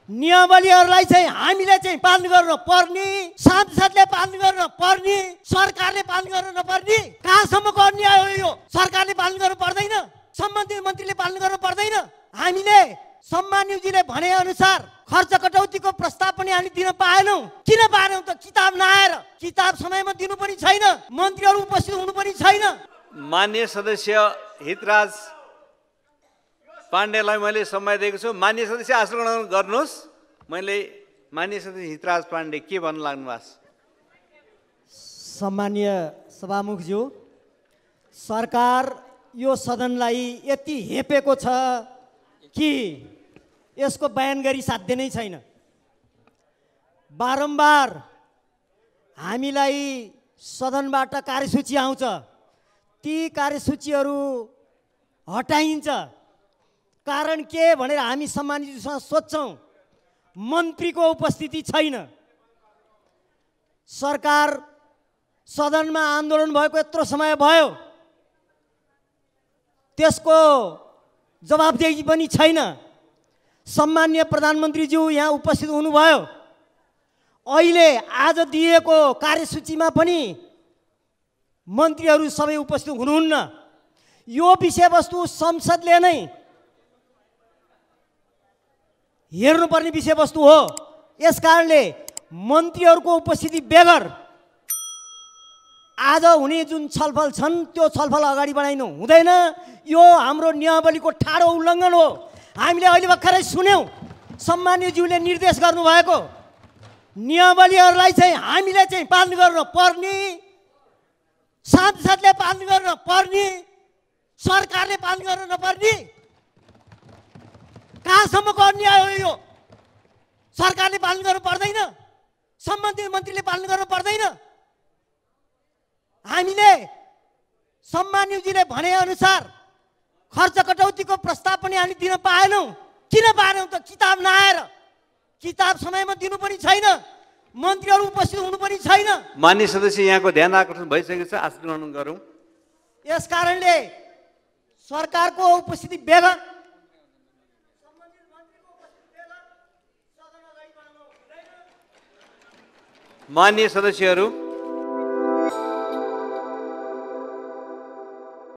नियमावलीहरूलाई चाहिँ हामीले चाहिँ पालन गर्न पर्ने, सांसदले पालन गर्न पर्ने, सरकारले पालन गर्न नपर्ने। कहाँसम्मको अन्याय हो यो? सरकारले पालन गर्नु पर्दैन, सम्बन्धित मन्त्रीले पालन गर्नु पर्दैन। हामीले सम्मानज्यूजीले भने अनुसार खर्च कटौतीको प्रस्ताव पनि हामी दिन पाएनौँ। किन पाएनौँ त? किताब नआएर, किताब समयमा दिनु पनि छैन, मन्त्रीहरू उपस्थित हुनु पनि छैन। माननीय सदस्य हितराज पाण्डेलाई मैले समय दिएको छु। माननीय सदस्य आसन ग्रहण गर्नुहोस्। मैले माननीय सदस्य हितराज पाण्डे के भन्न लाग्नु भएको छ? सम्मानीय सभामुखज्यू, सरकार यो सदनलाई यति हेपेको छ कि यसको बयान गरी साध्य नै छैन। बारम्बार हामीलाई सदनबाट कार्यसूची आउँछ, ती कार्यसूचीहरू हटाइन्छ। कारण के भनेर हामी सम्मानितसँग सोध्छौँ, मन्त्रीको उपस्थिति छैन। सरकार सदनमा आन्दोलन भएको यत्रो समय भयो, त्यसको जवाबदेही पनि छैन। सम्माननीय प्रधानमन्त्रीज्यू यहाँ उपस्थित हुनुभयो, अहिले आज दिएको कार्यसूचीमा पनि मन्त्रीहरू सबै उपस्थित हुनुहुन्न। यो विषयवस्तु संसदले नै हेर्नुपर्ने विषयवस्तु हो। यसकारणले मन्त्रीहरूको उपस्थिति बेगर आज हुने जुन छलफल छन् त्यो छलफल अगाडि बढाइनु हुँदैन। यो हाम्रो नियमावलीको ठाडो उल्लङ्घन हो। हामीले अहिले भर्खरै सुन्यौँ सम्माननीयज्यूले निर्देश गर्नुभएको, नियमावलीहरूलाई चाहिँ हामीले चाहिँ पालन गर्न पर्ने, सांसदले पालन गर्न पर्ने, सरकारले पालन गर्न नपर्ने। कहाँसम्मको अन्याय हो यो? सरकारले पालन गर्नु पर्दैन, सम्बन्धित मन्त्रीले पालन गर्नु पर्दैन। हामीले सम्मानज्यूजीले भने अनुसार खर्च कटौतीको प्रस्ताव पनि हामी दिन पाएनौँ। किन पाएनौँ त? किताब नआएर, किताब समयमा दिनु पनि छैन, मन्त्रीहरू उपस्थित हुनु पनि छैन। माननीय सदस्य यहाँको ध्यान आकर्षण भइसकेको छ, आसन ग्रहण गरौँ। यस कारणले सरकारको उपस्थिति बेगर, माननीय सदस्यहरू